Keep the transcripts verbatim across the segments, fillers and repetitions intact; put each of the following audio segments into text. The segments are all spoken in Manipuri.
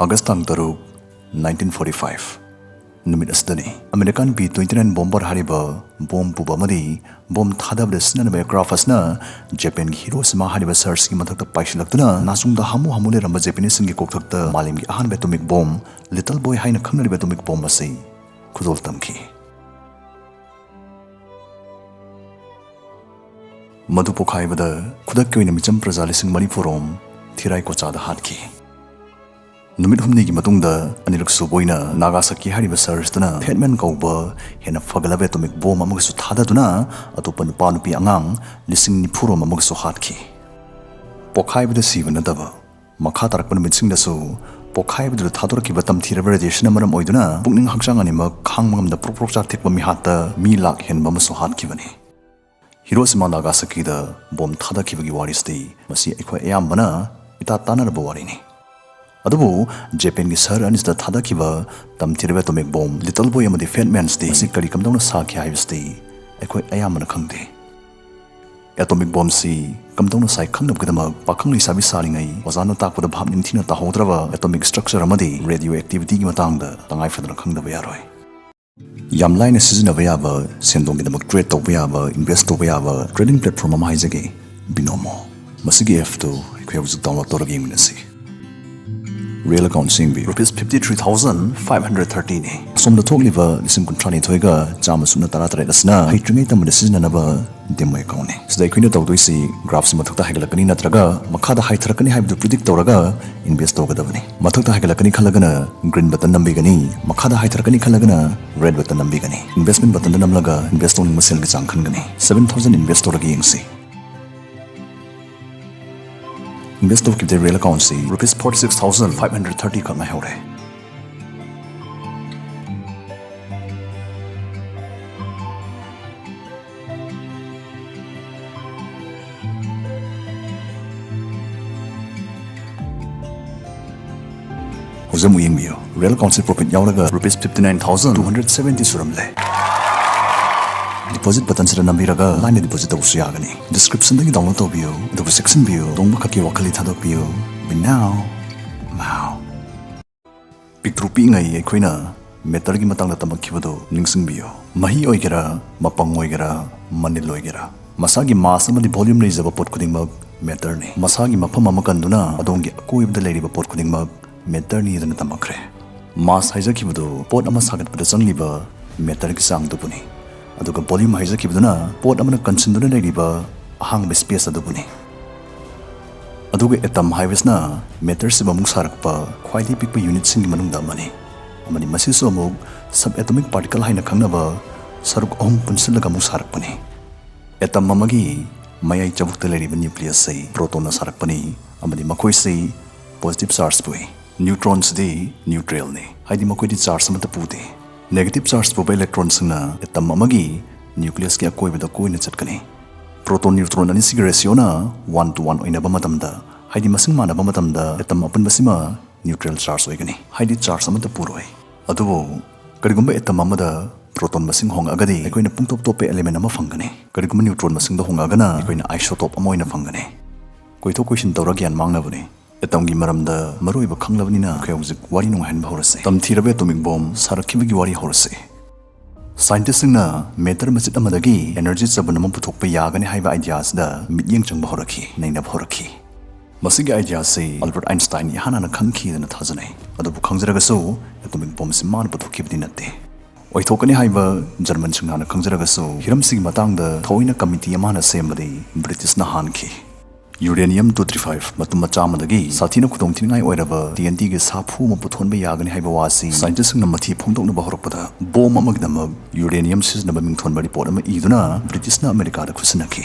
ꯑꯥꯒꯁ ꯇꯥꯡ ꯇꯔꯨꯛ, nineteen forty five ꯅꯨꯃꯤꯠ ꯑꯁꯤꯗꯅꯤ꯫ American B twenty nine bomber ꯍꯥꯏꯔꯤꯕ ꯕꯣꯝ ꯄꯨꯕ ꯑꯃꯗꯤ ꯕꯣꯝ ꯊꯥꯗꯕꯗ ꯁꯤꯖꯤꯟꯅꯔꯤꯕ aircraft ꯑꯁꯤꯅ ꯖꯄꯥꯟꯒꯤ ꯍꯤꯔꯣꯁꯤꯃꯥ ꯍꯥꯏꯔꯤꯕ ꯁꯍꯔꯁꯤꯒꯤ ꯃꯊꯛꯇ ꯄꯥꯏꯁꯤꯜꯂꯛꯇꯨꯅ ꯅꯥꯆꯨꯡꯗ ꯍꯥꯃꯨ ꯍꯥꯃꯨ ꯂꯩꯔꯝꯕ ꯖꯄꯥꯅꯤꯁꯁꯤꯡꯒꯤ ꯀꯣꯛꯊꯛꯇ ꯃꯥꯂꯦꯝꯒꯤ ꯑꯍꯥꯟꯕ atomic bomb, Little Boy ꯍꯥꯏꯅ ꯈꯪꯅꯔꯤꯕ atomic bomb ꯑꯁꯤ ꯈꯨꯗꯣꯜ ꯇꯝꯈꯤ꯫ ꯃꯗꯨ ꯄꯣꯈꯥꯏꯕꯗ ꯈꯨꯗꯛꯀꯤ ꯑꯣꯏꯅ ꯃꯤꯆꯝ ꯄ꯭ꯔꯖꯥ ꯂꯤꯁꯤꯡ ꯃꯔꯤꯐꯨ ꯔꯣꯝ ꯊꯤꯔꯥꯏ ꯀꯣꯆꯥꯗ ꯍꯥꯠꯈꯤ꯫ ꯅꯨꯃꯤꯠ ꯍꯨꯝꯅꯤꯒꯤ ꯃꯇꯨꯡꯗ ꯑꯅꯤꯔꯛ ꯁꯨꯕ ꯑꯣꯏꯅ ꯅꯥꯒꯥꯁꯥꯀꯤ ꯍꯥꯏꯔꯤꯕ ꯁꯍꯔꯁꯤꯗꯅ Fat Man ꯀꯧꯕ ꯍꯦꯟꯅ ꯐꯒꯠꯂꯕ atomic bomb ꯑꯃꯒꯁꯨ ꯊꯥꯗꯗꯨꯅ ꯑꯇꯣꯞꯄ ꯅꯨꯄꯥ ꯅꯨꯄꯤ ꯑꯉꯥꯡ ꯂꯤꯁꯤꯡ ꯅꯤꯐꯨ ꯔꯣꯝ ꯑꯃꯒꯁꯨ ꯍꯥꯠꯈꯤ꯫ ꯄꯣꯈꯥꯏꯕꯗ ꯁꯤꯕ ꯅꯠꯇꯕ, ꯃꯈꯥ ꯇꯥꯔꯛꯄ ꯅꯨꯃꯤꯠꯁꯤꯡꯗꯁꯨ ꯄꯣꯈꯥꯏꯕꯗꯨꯗ ꯊꯥꯗꯣꯔꯛꯈꯤꯕ ꯇꯝꯊꯤꯔꯕ radiation ꯅ ꯃꯔꯝ ꯑꯣꯏꯗꯨꯅ ꯄꯨꯛꯅꯤꯡ ꯍꯛꯆꯥꯡ ꯑꯅꯤꯃꯛ ꯈꯥꯡꯕ ꯉꯝꯗ ꯄ꯭ꯔꯣꯛ ꯄ꯭ꯔꯣꯛ ꯆꯥꯛꯊꯦꯛꯄ ꯃꯤꯍꯥꯠꯇ ꯃꯤ ꯂꯥꯛ ꯍꯦꯟꯕ ꯑꯃꯁꯨ ꯍꯥꯠꯈꯤꯕꯅꯤ꯫ ꯍꯤꯔꯣꯁꯤꯃꯥ ꯅꯥꯒꯥꯁꯥꯀꯤꯗ ꯕꯣꯝ ꯊꯥꯗꯈꯤꯕꯒꯤ ꯋꯥꯔꯤꯁꯤꯗꯤ ꯃꯁꯤ ꯑꯩꯈꯣꯏ ꯑꯌꯥꯝꯕꯅ ꯏꯇꯥ ꯇꯥꯟꯅꯔꯕ ꯋꯥꯔꯤꯅꯤ꯫ ꯑꯗꯨꯕꯨ ꯖꯄꯥꯟꯒꯤ ꯁꯍꯔ ꯑꯅꯤꯁꯤꯗ ꯊꯥꯗꯈꯤꯕ ꯇꯝꯊꯤꯔꯕ atomic bomb, Little Boy ꯑꯃꯗꯤ Fat Man ꯁꯤꯗꯤ ꯃꯁꯤ ꯀꯔꯤ ꯀꯝꯗꯧꯅ ꯁꯥꯈꯤ ꯍꯥꯏꯕꯁꯤꯗꯤ ꯑꯩꯈꯣꯏ ꯑꯌꯥꯝꯕꯅ ꯈꯪꯗꯦ꯫ Atomic bomb ꯁꯤ ꯀꯝꯗꯧꯅ ꯁꯥꯏ ꯈꯪꯅꯕꯒꯤꯗꯃꯛ ꯄꯥꯈꯪ ꯂꯩꯁꯥꯕꯤ ꯁꯥꯔꯤꯉꯩ ꯑꯣꯖꯥꯅ ꯇꯥꯛꯄꯗ ꯚꯥꯞ ꯅꯤꯡꯊꯤꯅ ꯇꯥꯍꯧꯗ꯭ꯔꯕ atomic structure ꯑꯃꯗꯤ radioactivity ꯒꯤ ꯃꯇꯥꯡꯗ ꯇꯉꯥꯏ ꯐꯗꯅ ꯈꯪꯗꯕ ꯌꯥꯔꯣꯏ꯫ ꯌꯥꯝ ꯂꯥꯏꯅ ꯁꯤꯖꯤꯟꯅꯕ ꯌꯥꯕ, ꯁꯦꯟꯗꯣꯡꯒꯤꯗꯃꯛ trade ꯇꯧꯕ ꯌꯥꯕ, invest ꯇꯧꯕ ꯌꯥꯕ trading platform ꯑꯃ ꯍꯥꯏꯖꯒꯦ, Binomo꯫ ꯃꯁꯤꯒꯤ app ꯇꯨ ꯑꯩꯈꯣꯏ ꯍꯧꯖꯤꯛ download ꯇꯧꯔꯒ ꯌꯦꯡꯃꯤꯟꯅꯁꯤ꯫ Real account ꯁꯦꯝꯕꯤꯌꯨ꯫ Rupees fifty three thousand five hundred thirty ꯅꯤ꯫ ꯑꯁꯣꯝꯗ ꯊꯣꯛꯂꯤꯕ ꯂꯤꯁꯤꯡ ꯀꯨꯟꯊ꯭ꯔꯥ ꯅꯤꯊꯣꯏꯒ ꯆꯥꯝꯃ ꯁꯨꯞꯅ ꯇꯔꯥ ꯇꯔꯦꯠ ꯑꯁꯤꯅ ꯍꯩꯇ꯭ꯔꯤꯉꯩ ꯇꯝꯕꯗ ꯁꯤꯖꯤꯟꯅꯅꯕ demo account ꯅꯤ꯫ ꯁꯤꯗ ꯑꯩꯈꯣꯏꯅ ꯇꯧꯗꯣꯏꯁꯤ graph ꯁꯤ ꯃꯊꯛꯇ ꯍꯥꯏꯒꯠꯂꯛꯀꯅꯤ ꯅꯠꯇ꯭ꯔꯒ ꯃꯈꯥꯗ ꯍꯥꯏꯊꯔꯛꯀꯅꯤ ꯍꯥꯏꯕꯗꯨ predict ꯇꯧꯔꯒ invest ꯇꯧꯒꯗꯕꯅꯤ꯫ ꯃꯊꯛꯇ ꯍꯥꯏꯒꯠꯂꯛꯀꯅꯤ ꯈꯜꯂꯒꯅ green button ꯅꯝꯕꯤꯒꯅꯤ, ꯃꯈꯥꯗ ꯍꯥꯏꯊꯔꯛꯀꯅꯤ ꯈꯜꯂꯒꯅ red button ꯅꯝꯕꯤꯒꯅꯤ꯫ Investment button ꯗ ꯅꯝꯂꯒ invest ꯇꯧꯅꯤꯡꯕ ꯁꯦꯜꯒꯤ ꯆꯥꯡ ꯈꯟꯒꯅꯤ꯫ Seven thousand invest ꯇꯧꯔꯒ ꯌꯦꯡꯁꯤ꯫ Invest ꯇꯧꯈꯤꯕꯗ real account ꯁꯤ rupees forty six thousand five hundred thirty ꯈꯛ ꯉꯥꯏꯍꯧꯔꯦ꯫ ꯍꯧꯖꯤꯛ ꯑꯃꯨꯛ ꯌꯦꯡꯕꯤꯌꯨ, real account ꯁꯤ profit ꯌꯥꯎꯔꯒ rupees fifty nine thousand two hundred seventy ꯁꯨꯔꯝꯂꯦ꯫ Deposit button ꯁꯤꯗ ꯅꯝꯕꯤꯔꯒ ꯂꯥꯏꯅ deposit ꯇꯧꯕꯁꯨ ꯌꯥꯒꯅꯤ꯫ Description ꯗꯒꯤ download ꯇꯧꯕꯤꯌꯨ, ꯑꯗꯨꯒ ꯆꯦꯛꯁꯤꯟꯕꯤꯌꯨ, ꯇꯣꯡꯕ ꯈꯛꯀꯤ ꯋꯥꯈꯜ ꯂꯩ ꯊꯥꯗꯣꯛꯄꯤꯌꯨ꯫ Binomo꯫ ꯄꯤꯛꯇ꯭ꯔꯨ ꯄꯤꯛꯏꯉꯩ ꯑꯩꯈꯣꯏꯅ ꯃꯦꯇꯔꯒꯤ ꯃꯇꯥꯡꯗ ꯇꯝꯃꯛꯈꯤꯕꯗꯨ ꯅꯤꯡꯁꯤꯡꯕꯤꯌꯨ꯫ ꯃꯍꯤ ꯑꯣꯏꯒꯦꯔꯥ, ꯃꯄꯪ ꯑꯣꯏꯒꯦꯔꯥ, ꯃꯅꯤꯜ ꯑꯣꯏꯒꯦꯔꯥ, ꯃꯁꯥꯒꯤ ꯃꯥꯁ ꯑꯃꯗꯤ ꯚꯣꯂ꯭ꯌꯨꯝ ꯂꯩꯖꯕ ꯄꯣꯠ ꯈꯨꯗꯤꯡꯃꯛ ꯃꯦꯇꯔꯅꯤ꯫ ꯃꯁꯥꯒꯤ ꯃꯐꯝ ꯑꯃ ꯀꯟꯗꯨꯅ ꯑꯗꯣꯝꯒꯤ ꯑꯀꯣꯏꯕꯗ ꯂꯩꯔꯤꯕ ꯄꯣꯠ ꯈꯨꯗꯤꯡꯃꯛ ꯃꯦꯇꯔꯅꯤ ꯍꯥꯏꯗꯨꯅ ꯇꯝꯃꯛꯈ꯭ꯔꯦ꯫ ꯃꯥꯁ ꯍꯥꯏꯖꯈꯤꯕꯗꯨ ꯄꯣꯠ ꯑꯃ ꯁꯥꯒꯠꯄꯗ ꯆꯪꯂꯤꯕ ꯃꯦꯇꯔꯒꯤ ꯆꯥꯡꯗꯨꯕꯨꯅꯤ꯫ ꯑꯗꯨꯒ ꯚꯣꯂ꯭ꯌꯨꯝ ꯍꯥꯏꯖꯈꯤꯕꯗꯨꯅ ꯄꯣꯠ ꯑꯃꯅ ꯀꯟꯁꯤꯟꯗꯨꯅ ꯂꯩꯔꯤꯕ ꯑꯍꯥꯡꯕ ꯁ꯭ꯄꯦꯁ ꯑꯗꯨꯕꯨꯅꯤ꯫ ꯑꯗꯨꯒ ꯑꯦꯇꯝ ꯍꯥꯏꯕꯁꯤꯅ ꯃꯦꯇꯔꯁꯤꯕꯨ ꯑꯃꯨꯛ ꯁꯥꯔꯛꯄ ꯈ꯭ꯋꯥꯏꯗꯒꯤ ꯄꯤꯛꯄ ꯌꯨꯅꯤꯠꯁꯤꯡꯒꯤ ꯃꯅꯨꯡꯗ ꯑꯃꯅꯤ꯫ ꯑꯃꯗꯤ ꯃꯁꯤꯁꯨ ꯑꯃꯨꯛ ꯁꯕ ꯑꯦꯇꯣꯃꯤꯛ ꯄꯥꯔꯇꯤꯀꯜ ꯍꯥꯏꯅ ꯈꯪꯅꯕ ꯁꯔꯨꯛ ꯑꯍꯨꯝ ꯄꯨꯟꯁꯤꯜꯂꯒ ꯑꯃꯨꯛ ꯁꯥꯔꯛꯄꯅꯤ꯫ ꯑꯦꯇꯝ ꯑꯃꯒꯤ ꯃꯌꯥꯏ ꯆꯕꯨꯛꯇ ꯂꯩꯔꯤꯕ ꯅ꯭ꯌꯨꯀ꯭ꯂꯤꯌꯁꯁꯤ ꯄ꯭ꯔꯣꯇꯣꯟꯅ ꯁꯥꯔꯛꯄꯅꯤ, ꯑꯃꯗꯤ ꯃꯈꯣꯏꯁꯤ ꯄꯣꯖꯤꯇꯤꯚ ꯆꯥꯔꯖ ꯄꯨꯏ꯫ ꯅ꯭ꯌꯨꯇ꯭ꯔꯣꯟꯁꯤꯗꯤ ꯅ꯭ꯌꯨꯇ꯭ꯔꯦꯜꯅꯤ, ꯍꯥꯏꯗꯤ ꯃꯈꯣꯏꯗꯤ ꯆꯥꯔꯖ ꯑꯃꯠꯇ ꯄꯨꯗꯦ꯫ ꯅꯦꯒꯦꯇꯤꯚ ꯆꯥꯔꯖ ꯄꯨꯕ ꯏꯂꯦꯛꯇ꯭ꯔꯣꯟꯁꯤꯡꯅ ꯑꯦꯇꯝ ꯑꯃꯒꯤ ꯅ꯭ꯌꯨꯀ꯭ꯂꯤꯌꯁꯀꯤ ꯑꯀꯣꯏꯕꯗ ꯀꯣꯏꯅ ꯆꯠꯀꯅꯤ꯫ ꯄ꯭ꯔꯣꯇꯣꯟ ꯅ꯭ꯌꯨꯇ꯭ꯔꯣꯟ ꯑꯅꯤꯁꯤꯒꯤ ꯔꯦꯁꯤꯌꯣꯅ ꯋꯥꯟ ꯇꯨ ꯋꯥꯟ ꯑꯣꯏꯅꯕ ꯃꯇꯝꯗ, ꯍꯥꯏꯗꯤ ꯃꯁꯤꯡ ꯃꯥꯟꯅꯕ ꯃꯇꯝꯗ, ꯑꯦꯇꯝ ꯑꯄꯨꯟꯕꯁꯤꯃ ꯅ꯭ꯌꯨꯇ꯭ꯔꯦꯜ ꯆꯥꯔꯖ ꯑꯣꯏꯒꯅꯤ, ꯍꯥꯏꯗꯤ ꯆꯥꯔꯖ ꯑꯃꯠꯇ ꯄꯨꯔꯣꯏ꯫ ꯑꯗꯨꯕꯨ ꯀꯔꯤꯒꯨꯝꯕ ꯑꯦꯇꯝ ꯑꯃꯗ ꯄ꯭ꯔꯣꯇꯣꯟ ꯃꯁꯤꯡ ꯍꯣꯡꯉꯛꯑꯒꯗꯤ ꯑꯩꯈꯣꯏꯅ ꯄꯨꯡꯇꯣꯞ ꯇꯣꯞꯄ ꯑꯦꯂꯤꯃꯦꯟ ꯑꯃ ꯐꯪꯒꯅꯤ꯫ ꯀꯔꯤꯒꯨꯝꯕ ꯅ꯭ꯌꯨꯇ꯭ꯔꯣꯟ ꯃꯁꯤꯡꯗ ꯍꯣꯡꯉꯛꯑꯒꯅ ꯑꯩꯈꯣꯏꯅ ꯑꯥꯏꯁꯣꯇꯣꯞ ꯑꯃ ꯑꯣꯏꯅ ꯐꯪꯒꯅꯤ꯫ ꯀꯣꯏꯊꯣꯛ ꯀꯣꯏꯁꯤꯟ ꯇꯧꯔ ꯒ꯭ꯌꯥꯟ ꯃꯥꯡꯅꯕꯅꯤ꯫ ꯑꯦꯇꯝꯒꯤ ꯃꯔꯝꯗ ꯃꯔꯨꯑꯣꯏꯕ ꯈꯪꯂꯕꯅꯤꯅ ꯑꯩꯈꯣꯏ ꯍꯧꯖꯤꯛ ꯋꯥꯔꯤ ꯅꯨꯡꯉꯥꯏꯍꯟꯕ ꯍꯧꯔꯁꯦ꯫ ꯇꯝꯊꯤꯔꯕ ꯑꯦꯇꯣꯃꯤꯛ ꯕꯣꯝ ꯁꯥꯔꯛꯈꯤꯕꯒꯤ ꯋꯥꯔꯤ ꯍꯧꯔꯁꯦ꯫ ꯁꯥꯏꯟꯇꯤꯁꯁꯤꯡꯅ ꯃꯦꯇꯔ ꯃꯆꯦꯠ ꯑꯃꯗꯒꯤ ꯑꯦꯅꯔꯖꯤ ꯆꯕꯨꯟ ꯑꯃ ꯄꯨꯊꯣꯛꯄ ꯌꯥꯒꯅꯤ ꯍꯥꯏꯕ ꯑꯥꯏꯗꯤꯌꯥꯁꯤꯗ ꯃꯤꯠꯌꯦꯡ ꯆꯪꯕ ꯍꯧꯔꯛꯈꯤ, ꯅꯩꯅꯕ ꯍꯧꯔꯛꯈꯤ꯫ ꯃꯁꯤꯒꯤ ꯑꯥꯏꯗꯤꯌꯥꯁꯤ ꯑꯜꯕꯔꯠ ꯑꯥꯏꯟꯁꯇꯥꯏꯟ ꯏꯍꯥꯟ ꯍꯥꯟꯅ ꯈꯪꯈꯤꯗꯅ ꯊꯥꯖꯅꯩ꯫ ꯑꯗꯨꯕꯨ ꯈꯪꯖꯔꯒꯁꯨ ꯑꯦꯇꯣꯃꯤꯛ ꯕꯣꯝꯁꯤ ꯃꯥꯅ ꯄꯨꯊꯣꯛꯈꯤꯕꯗꯤ ꯅꯠꯇꯦ꯫ ꯑꯣꯏꯊꯣꯛꯀꯅꯤ ꯍꯥꯏꯕ ꯖꯔꯃꯟꯁꯤꯡꯅ ꯍꯥꯟꯅ ꯈꯪꯖꯔꯒꯁꯨ ꯍꯤꯔꯝꯁꯤꯒꯤ ꯃꯇꯥꯡꯗ ꯊꯑꯣꯏꯅ ꯀꯃꯤꯇꯤ ꯑꯃ ꯍꯥꯟꯅ ꯁꯦꯝꯕꯗꯤ ꯕ꯭ꯔꯤꯇꯤꯁꯅ ꯍꯥꯟꯈꯤ꯫ ꯌꯨꯔꯦꯅꯤꯌꯝ ꯇꯨ ꯊ꯭ꯔꯤ ꯐꯥꯏꯚ ꯃꯇꯨꯝ ꯃꯆꯥ ꯑꯃꯗꯒꯤ ꯁꯥꯊꯤꯅ ꯈꯨꯗꯣꯡꯊꯤꯅꯤꯡꯉꯥꯏ ꯑꯣꯏꯔꯕ ꯇꯤ ꯑꯦꯟ ꯇꯤꯒꯤ ꯁꯥꯐꯨ ꯑꯃ ꯄꯨꯊꯣꯛꯍꯟꯕ ꯌꯥꯒꯅꯤ ꯍꯥꯏꯕ ꯋꯥꯁꯤ ꯁꯥꯏꯟꯇꯤꯁꯁꯤꯡꯅ ꯃꯊꯤ ꯐꯣꯡꯗꯣꯛꯅꯕ ꯍꯧꯔꯛꯄꯗ ꯕꯣꯝ ꯑꯃꯒꯤꯗꯃꯛ ꯌꯨꯔꯦꯅꯤꯌꯝ ꯁꯤꯖꯤꯟꯅꯕ ꯃꯤꯡꯊꯣꯟꯕ ꯔꯤꯄꯣꯔꯠ ꯑꯃ ꯏꯗꯨꯅ ꯕ꯭ꯔꯤꯇꯤꯁꯅ ꯑꯃꯦꯔꯤꯀꯥꯗ ꯈꯨꯠꯁꯤꯟꯅꯈꯤ꯫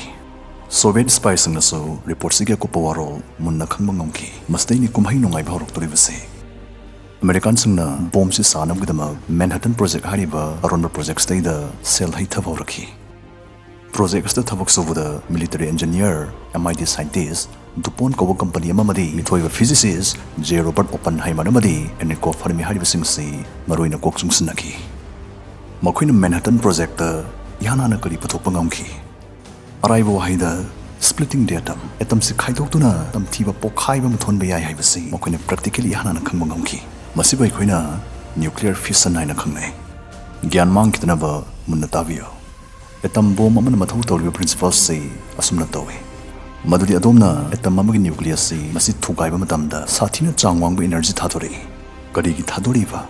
ꯁꯣꯚꯤꯌꯦꯠ ꯁꯤꯄꯥꯏꯁꯤꯡꯅꯁꯨ ꯔꯤꯄꯣꯔꯠꯁꯤꯒꯤ ꯑꯀꯨꯞꯄ ꯋꯥꯔꯣꯜ ꯃꯨꯟꯅ ꯈꯪꯕ ꯉꯝꯈꯤ꯫ ꯃꯁꯤꯗꯩꯅꯤ ꯀꯨꯝꯍꯩ ꯅꯨꯡꯉꯥꯏꯕ ꯍꯧꯔꯛꯇꯣꯔꯤꯕꯁꯤ꯫ ꯑꯃꯦꯔꯤꯀꯥꯟꯁꯤꯡꯅ ꯕꯣꯝꯁꯤ ꯁꯥꯅꯕꯒꯤꯗꯃꯛ ꯃꯦꯟꯍꯇꯟ ꯄ꯭ꯔꯣꯖꯦꯛ ꯍꯥꯏꯔꯤꯕ ꯑꯔꯣꯟꯕ ꯄ꯭ꯔꯣꯖꯦꯛꯁꯤꯗꯩꯗ ꯁꯦꯜ ꯍꯩꯊꯕ ꯍꯧꯔꯛꯈꯤ꯫ ꯄ꯭ꯔꯣꯖꯦꯛ ꯑꯁꯤꯗ ꯊꯕꯛ ꯁꯨꯕꯗ ꯃꯤꯂꯤꯇꯔꯤ ꯏꯟꯖꯤꯅꯤꯌꯔ, ꯑꯦꯝ ꯑꯥꯏ ꯇꯤ ꯁꯥꯏꯟꯇꯤꯁ, ꯗꯨꯄꯣꯟ ꯀꯧꯕ ꯀꯝꯄꯅꯤ ꯑꯃ ꯑꯃꯗꯤ ꯃꯤꯊꯣꯏꯕ ꯐꯤꯖꯤꯁꯤꯁ ꯖꯦ ꯔꯣꯕꯔꯠ ꯑꯣꯄꯟꯍꯥꯏꯃꯔ ꯑꯃꯗꯤ ꯑꯦꯅꯤꯀꯣ ꯐꯔꯃꯤ ꯍꯥꯏꯔꯤꯕꯁꯤꯡ ꯑꯁꯤ ꯃꯔꯨꯑꯣꯏꯅ ꯀꯣꯛ ꯆꯨꯡꯁꯤꯟꯅꯈꯤ꯫ ꯃꯈꯣꯏꯅ ꯃꯦꯟꯍꯇꯟ ꯄ꯭ꯔꯣꯖꯦꯛꯇ ꯏꯍꯥꯟ ꯍꯥꯟꯅ ꯀꯔꯤ ꯄꯨꯊꯣꯛꯄ ꯉꯝꯈꯤ? ꯑꯔꯥꯏꯕ ꯋꯥꯍꯩꯗ, ꯁ꯭ꯄ꯭ꯂꯤꯇꯤꯡ ꯗꯤ ꯑꯦꯇꯝ, ꯑꯦꯇꯝꯁꯤ ꯈꯥꯏꯗꯣꯛꯇꯨꯅ ꯇꯝꯊꯤꯕ ꯄꯣꯛꯈꯥꯏꯕ ꯑꯃ ꯊꯣꯟꯕ ꯌꯥꯏ ꯍꯥꯏꯕꯁꯤ ꯃꯈꯣꯏꯅ ꯄ꯭ꯔꯦꯛꯇꯤꯀꯦꯂꯤ ꯏꯍꯥꯟ ꯍꯥꯟꯅ ꯈꯪꯕ ꯉꯝꯈꯤ꯫ ꯃꯁꯤꯕꯨ ꯑꯩꯈꯣꯏꯅ nuclear fission ꯍꯥꯏꯅ ꯈꯪꯅꯩ꯫ ꯒ꯭ꯌꯥꯟ ꯃꯥꯡꯈꯤꯗꯅꯕ ꯃꯨꯟꯅ ꯇꯥꯕꯤꯌꯨ꯫ Atom bomb ꯑꯃꯅ ꯃꯊꯧ ꯇꯧꯔꯤꯕ principleꯁꯤ ꯑꯁꯨꯝꯅ ꯇꯧꯏ꯫ ꯃꯗꯨꯗꯤ ꯑꯗꯣꯝꯅ atom ꯑꯃꯒꯤ nucleusꯁꯤ ꯃꯁꯤ ꯊꯨꯒꯥꯏꯕ ꯃꯇꯝꯗ ꯁꯥꯊꯤꯅ ꯆꯥꯡ ꯋꯥꯡꯕ energy ꯊꯥꯗꯣꯔꯛꯏ꯫ ꯀꯔꯤꯒꯤ ꯊꯥꯗꯣꯔꯛꯏꯕ?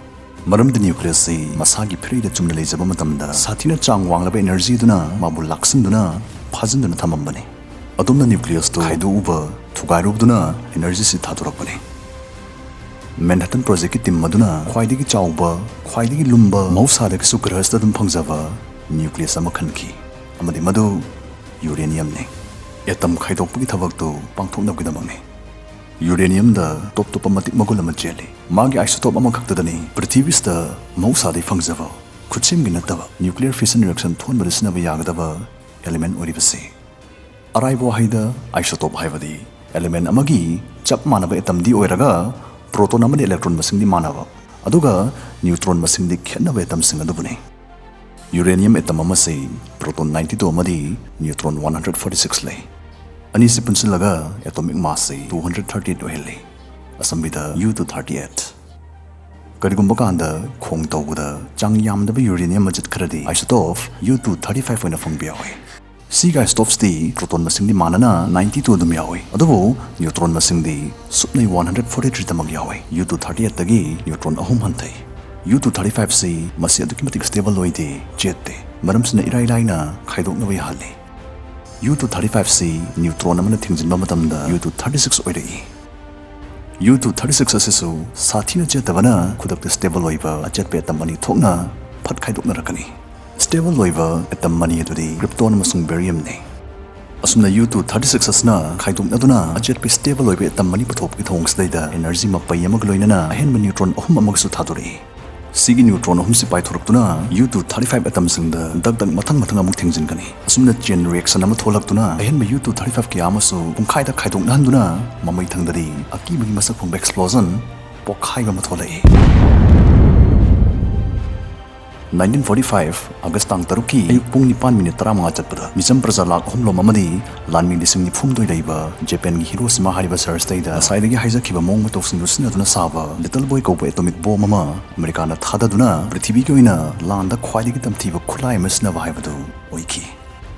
ꯃꯔꯝꯗꯤ nucleusꯁꯤ ꯃꯁꯥꯒꯤ ꯐꯤꯔꯩꯗ ꯆꯨꯝꯅ ꯂꯩꯖꯕ ꯃꯇꯝꯗ ꯁꯥꯊꯤꯅ ꯆꯥꯡ ꯋꯥꯡꯂꯕ energy ꯑꯗꯨꯅ ꯃꯥꯕꯨ ꯂꯥꯛꯁꯤꯟꯗꯨꯅ ꯐꯥꯖꯤꯟꯗꯨꯅ ꯊꯝꯃꯝꯕꯅꯤ꯫ ꯑꯗꯣꯝꯅ nucleusꯇꯨ ꯈꯥꯏꯗꯣꯛꯎꯕ, ꯊꯨꯒꯥꯏꯔꯨꯕꯗꯨꯅ energyꯁꯤ ꯊꯥꯗꯣꯔꯛꯄꯅꯤ꯫ Manhattan Projectꯀꯤ team ꯑꯗꯨꯅ ꯈ꯭ꯋꯥꯏꯗꯒꯤ ꯆꯥꯎꯕ, ꯈ꯭ꯋꯥꯏꯗꯒꯤ ꯂꯨꯝꯕ, ꯃꯍꯧꯁꯥꯗꯒꯤꯁꯨ ꯒ꯭ꯔꯍꯁꯇ ꯑꯗꯨꯝ ꯐꯪꯖꯕ nucleus ꯑꯃ ꯈꯟꯈꯤ, ꯑꯃꯗꯤ ꯃꯗꯨ uraniumꯅꯤ꯫ Atom ꯈꯥꯏꯗꯣꯛꯄꯒꯤ ꯊꯕꯛꯇꯨ ꯄꯥꯡꯊꯣꯛꯅꯕꯒꯤꯗꯃꯛꯅꯤ꯫ Uraniumꯗ ꯇꯣꯞ ꯇꯣꯞꯄ ꯃꯇꯤꯛ ꯃꯒꯨꯟ ꯑꯃ ꯆꯦꯜꯂꯤ꯫ ꯃꯥꯒꯤ isotope ꯑꯃꯈꯛꯇꯗꯅꯤ ꯄ꯭ꯔꯤꯊꯤꯕꯤꯁꯤꯗ ꯃꯍꯧꯁꯥꯗꯒꯤ ꯐꯪꯖꯕ, ꯈꯨꯠꯁꯦꯝꯒꯤ ꯅꯠꯇꯕ nuclear fission reaction ꯊꯣꯛꯍꯟꯕꯗ ꯁꯤꯖꯤꯟꯅꯕ ꯌꯥꯒꯗꯕ element ꯑꯣꯏꯔꯤꯕꯁꯤ꯫ ꯑꯔꯥꯏꯕ ꯋꯥꯍꯩꯗ, isotope ꯍꯥꯏꯕꯗꯤ element ꯑꯃꯒꯤ ꯆꯞ ꯃꯥꯟꯅꯕ atomꯗꯤ ꯑꯣꯏꯔꯒ proton ꯑꯃꯗꯤ electron ꯃꯁꯤꯡꯗꯤ ꯃꯥꯟꯅꯕ, ꯑꯗꯨꯒ neutron ꯃꯁꯤꯡꯗꯤ ꯈꯦꯠꯅꯕ atomꯁꯤꯡ ꯑꯗꯨꯕꯨꯅꯤ꯫ Uranium atom ꯑꯃꯁꯤ proton ninety two ꯑꯃꯗꯤ neutron one hundred forty six ꯂꯩ꯫ ꯑꯅꯤꯁꯤ ꯄꯨꯟꯁꯤꯜꯂꯒ atomic massꯁꯤ two hundred thirty eight ꯑꯣꯏꯍꯜꯂꯤ꯫ ꯑꯁꯝꯕꯤꯗ U two thirty eight꯫ ꯀꯔꯤꯒꯨꯝꯕ ꯀꯥꯟꯗ ꯈꯣꯡ ꯇꯧꯕꯗ ꯆꯥꯡ ꯌꯥꯝꯗꯕ uranium ꯃꯆꯦꯠ ꯈꯔꯗꯤ isotope U two thirty five ꯑꯣꯏꯅ ꯐꯪꯕ ꯌꯥꯎꯏ꯫ ꯁꯤꯒꯤ isotopesꯇꯤ proton ꯃꯁꯤꯡꯗꯤ ꯃꯥꯟꯅꯅ ninety two ꯑꯗꯨꯝ ꯌꯥꯎꯏ, ꯑꯗꯨꯕꯨ neutron ꯃꯁꯤꯡꯗꯤ ꯁꯨꯞꯅꯩ one hundred forty three ꯇꯃꯛ ꯌꯥꯎꯏ꯫ U two thirty eightꯇꯒꯤ neutron ꯑꯍꯨꯝ ꯍꯟꯊꯩ꯫ U two thirty fiveꯁꯤ ꯃꯁꯤ ꯑꯗꯨꯛꯀꯤ ꯃꯇꯤꯛ stable ꯑꯣꯏꯗꯦ, ꯆꯦꯠꯇꯦ, ꯃꯔꯝꯁꯤꯅ ꯏꯔꯥꯏ ꯂꯥꯏꯅ ꯈꯥꯏꯗꯣꯛꯅꯕ ꯌꯥꯍꯜꯂꯤ꯫ U two thirty fiveꯁꯤ neutron ꯑꯃꯅ ꯊꯤꯡꯖꯤꯟꯕ ꯃꯇꯝꯗ U two thirty six ꯑꯣꯏꯔꯛꯏ꯫ U two thirty six ꯑꯁꯤꯁꯨ ꯁꯥꯊꯤꯅ ꯆꯦꯠꯇꯕꯅ ꯈꯨꯗꯛꯇ stable ꯑꯣꯏꯕ ꯑꯆꯦꯠꯄ atom ꯑꯅꯤ ꯊꯣꯛꯅ ꯐꯠ ꯈꯥꯏꯗꯣꯛꯅꯔꯛꯀꯅꯤ꯫ Stable ꯑꯣꯏꯕ atom ꯑꯅꯤ ꯑꯗꯨꯗꯤ krypton ꯑꯃꯁꯨꯡ bariumꯅꯤ꯫ ꯑꯁꯨꯝꯅ U two thirty six ꯑꯁꯤꯅ ꯈꯥꯏꯗꯣꯛꯅꯗꯨꯅ ꯑꯆꯦꯠꯄ stable ꯑꯣꯏꯕ atom ꯑꯅꯤ ꯄꯨꯊꯣꯛꯄꯒꯤ ꯊꯧꯑꯣꯡꯁꯤꯗꯩꯗ energy ꯃꯄꯩ ꯑꯃꯒ ꯂꯣꯏꯅꯅ ꯑꯍꯦꯟꯕ neutron ꯑꯍꯨꯝ ꯑꯃꯒꯁꯨ ꯊꯥꯗꯣꯔꯛꯏ꯫ ꯁꯤꯒꯤ neutron ꯑꯍꯨꯝꯁꯤ ꯄꯥꯏꯊꯣꯔꯛꯇꯨꯅ U two thirty five atomꯁꯤꯡꯗ ꯗꯛ ꯗꯛ ꯃꯊꯪ ꯃꯊꯪ ꯑꯃꯨꯛ ꯊꯤꯡꯖꯤꯟꯒꯅꯤ꯫ ꯑꯁꯨꯝꯅ chain reaction ꯑꯃ ꯊꯣꯛꯂꯛꯇꯨꯅ ꯑꯍꯦꯟꯕ U two thirty five ꯀꯌꯥ ꯑꯃꯁꯨ ꯄꯨꯡꯈꯥꯏꯗ ꯈꯥꯏꯗꯣꯛꯅꯍꯟꯗꯨꯅ ꯃꯃꯩ ꯊꯪꯗꯗꯤ ꯑꯀꯤꯕꯒꯤ ꯃꯁꯛ ꯐꯣꯡꯕ explosion, ꯄꯣꯛꯈꯥꯏꯕ ꯑꯃ ꯊꯣꯛꯂꯛꯏ꯫ ꯅꯥꯏꯟꯇꯤꯟ ꯐꯣꯔꯇꯤ ꯐꯥꯏꯚ ꯑꯥꯒꯁ ꯇꯥꯡ ꯇꯔꯨꯛꯀꯤ ꯑꯌꯨꯛ ꯄꯨꯡ ꯅꯤꯄꯥꯟ ꯃꯤꯅꯤꯠ ꯇꯔꯥꯃꯉꯥ ꯆꯠꯄꯗ ꯃꯤꯆꯝ ꯄ꯭ꯔꯖꯥ ꯂꯥꯈ ꯑꯍꯨꯝꯂꯣꯝ ꯑꯃꯗꯤ ꯂꯥꯟꯃꯤ ꯂꯤꯁꯤꯡ ꯅꯤꯐꯨ ꯍꯨꯝꯗꯣꯏ ꯂꯩꯕ ꯖꯄꯥꯟꯒꯤ ꯍꯤꯔꯣꯁꯤꯃꯥ ꯍꯥꯏꯔꯤꯕ ꯁꯍꯔꯁꯤꯗꯩꯗ ꯉꯁꯥꯏꯗꯒꯤ ꯍꯥꯏꯖꯈꯤꯕ ꯃꯑꯣꯡ ꯃꯇꯧꯁꯤꯡꯗꯨ ꯁꯤꯖꯤꯟꯅꯗꯨꯅ ꯁꯥꯕ ꯂꯤꯇꯜ ꯕꯣꯏ ꯀꯧꯕ ꯑꯦꯇꯣꯃꯤꯛ ꯕꯣꯝ ꯑꯃ ꯑꯃꯦꯔꯤꯀꯥꯅ ꯊꯥꯗꯗꯨꯅ ꯄ꯭ꯔꯤꯊꯤꯕꯤꯒꯤ ꯑꯣꯏꯅ ꯂꯥꯟꯗ ꯈ꯭ꯋꯥꯏꯗꯒꯤ ꯇꯝꯊꯤꯕ ꯈꯨꯠꯂꯥꯏ ꯑꯃ ꯁꯤꯖꯤꯟꯅꯕ ꯍꯥꯏꯕꯗꯨ ꯑꯣꯏꯈꯤ꯫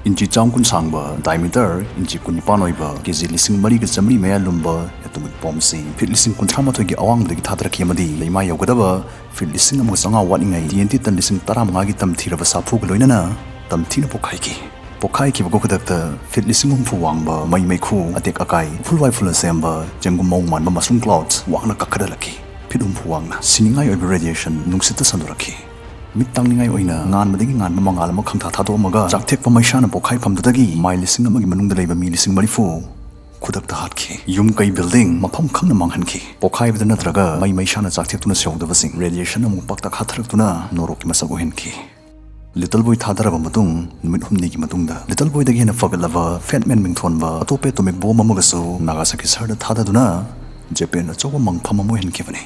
ꯏꯟꯆꯤ ꯆꯥꯝ ꯀꯨꯟ ꯁꯥꯡꯕ, ꯗꯥꯏꯃꯤꯇꯔ ꯏꯟꯆꯤ ꯀꯨꯟꯅꯤꯄꯥꯟ ꯑꯣꯏꯕ, ꯀꯦꯖꯤ ꯂꯤꯁꯤꯡ ꯃꯔꯤꯒ ꯆꯥꯃꯔꯤ ꯃꯌꯥ ꯂꯨꯝꯕ ꯑꯦꯇꯣꯃꯤꯛ ꯕꯣꯝꯁꯤ ꯐꯤꯠ ꯂꯤꯁꯤꯡ ꯀꯨꯟꯊ꯭ꯔꯥ ꯃꯥꯊꯣꯏꯒꯤ ꯑꯋꯥꯡꯕꯗꯒꯤ ꯊꯥꯗꯔꯛꯈꯤ ꯑꯃꯗꯤ ꯂꯩꯃꯥꯏ ꯌꯧꯒꯗꯕ ꯐꯤꯠ ꯂꯤꯁꯤꯡ ꯑꯃꯒ ꯆꯥꯝꯃꯉꯥ ꯋꯥꯠꯂꯤꯉꯩ ꯇꯤ ꯑꯦꯟ ꯇꯤ ꯇꯟ ꯂꯤꯁꯤꯡ ꯇꯔꯥꯃꯉꯥꯒꯤ ꯇꯝꯊꯤꯔꯕ ꯁꯥꯐꯨꯒ ꯂꯣꯏꯅꯅ ꯇꯝꯊꯤꯅ ꯄꯣꯛꯈꯥꯏꯈꯤ꯫ ꯄꯣꯛꯈꯥꯏꯈꯤꯕꯒ ꯈꯨꯗꯛꯇ ꯐꯤꯠ ꯂꯤꯁꯤꯡ ꯍꯨꯝꯐꯨ ꯋꯥꯡꯕ ꯃꯩ ꯃꯩꯈꯨ, ꯑꯇꯦꯛ ꯑꯀꯥꯏ, ꯎꯐꯨꯜ ꯋꯥꯏꯐꯨꯜꯅ ꯁꯦꯝꯕ ꯆꯦꯡꯒꯨꯝ ꯃꯑꯣꯡ ꯃꯥꯟꯕ ꯃꯁꯔꯨꯝ ꯀ꯭ꯂꯥꯎꯗ ꯋꯥꯡꯅ ꯀꯥꯈꯠꯍꯜꯂꯛꯈꯤ꯫ ꯐꯤꯠ ꯍꯨꯝꯐꯨ ꯋꯥꯡꯅ ꯁꯤꯅꯤꯡꯉꯥꯏ ꯑꯣꯏꯕ ꯔꯦꯗꯤꯌꯦꯁꯟ ꯅꯨꯡꯁꯤꯠꯇ ꯁꯟꯗꯣꯔꯛꯈꯤ꯫ ꯃꯤꯠ ꯇꯥꯡꯅꯤꯡꯉꯥꯏ ꯑꯣꯏꯅ ꯉꯥꯟꯕꯗꯒꯤ ꯉꯥꯟꯕ ꯃꯉꯥꯜ ꯑꯃ ꯈꯪꯊꯥ ꯊꯥꯗꯣꯛꯑꯝꯃꯒ ꯆꯥꯛꯊꯦꯛꯄ ꯃꯩꯁꯥꯅ ꯄꯣꯛꯈꯥꯏꯐꯝꯗꯨꯗꯒꯤ ꯃꯥꯏꯜ ꯂꯤꯁꯤꯡ ꯑꯃꯒꯤ ꯃꯅꯨꯡꯗ ꯂꯩꯕ ꯃꯤ ꯂꯤꯁꯤꯡ ꯃꯔꯤꯐꯨ ꯈꯨꯗꯛꯇ ꯍꯥꯠꯈꯤ꯫ ꯌꯨꯝ ꯀꯩ ꯕꯤꯜꯗꯤꯡ ꯃꯐꯝ ꯈꯪꯅ ꯃꯥꯡꯍꯟꯈꯤ꯫ ꯄꯣꯛꯈꯥꯏꯕꯗ ꯅꯠꯇ꯭ꯔꯒ ꯃꯩ ꯃꯩꯁꯥꯅ ꯆꯥꯛꯊꯦꯛꯇꯨꯅ ꯁꯦꯡꯍꯧꯗꯕꯁꯤꯡ ꯔꯦꯗꯤꯌꯦꯁꯟ ꯑꯃꯨꯛ ꯄꯥꯛꯇꯛ ꯍꯥꯊꯔꯛꯇꯨꯅ ꯅꯣꯔꯣꯛꯀꯤ ꯃꯁꯛ ꯑꯣꯏꯍꯟꯈꯤ꯫ ꯂꯤꯇꯜ ꯕꯣꯏ ꯊꯥꯗꯔꯕ ꯃꯇꯨꯡ ꯅꯨꯃꯤꯠ ꯍꯨꯝꯅꯤꯒꯤ ꯃꯇꯨꯡꯗ ꯂꯤꯇꯜ ꯕꯣꯏꯗꯒꯤ ꯍꯦꯟꯅ ꯐꯒꯠꯂꯕ ꯐꯦꯠ ꯃꯦꯟ ꯃꯤꯡꯊꯣꯟꯕ ꯑꯇꯣꯞꯄ ꯑꯦꯇꯣꯃꯤꯛ ꯕꯣꯝ ꯑꯃꯒꯁꯨ ꯅꯥꯒꯥꯁꯥꯀꯤ ꯁꯍꯔꯗ ꯊꯥꯗꯗꯨꯅ ꯖꯄꯥꯟ ꯑꯆꯧꯕ ꯃꯪꯐꯝ ꯑꯃ ꯑꯣꯏꯍꯟꯈꯤꯕꯅꯤ꯫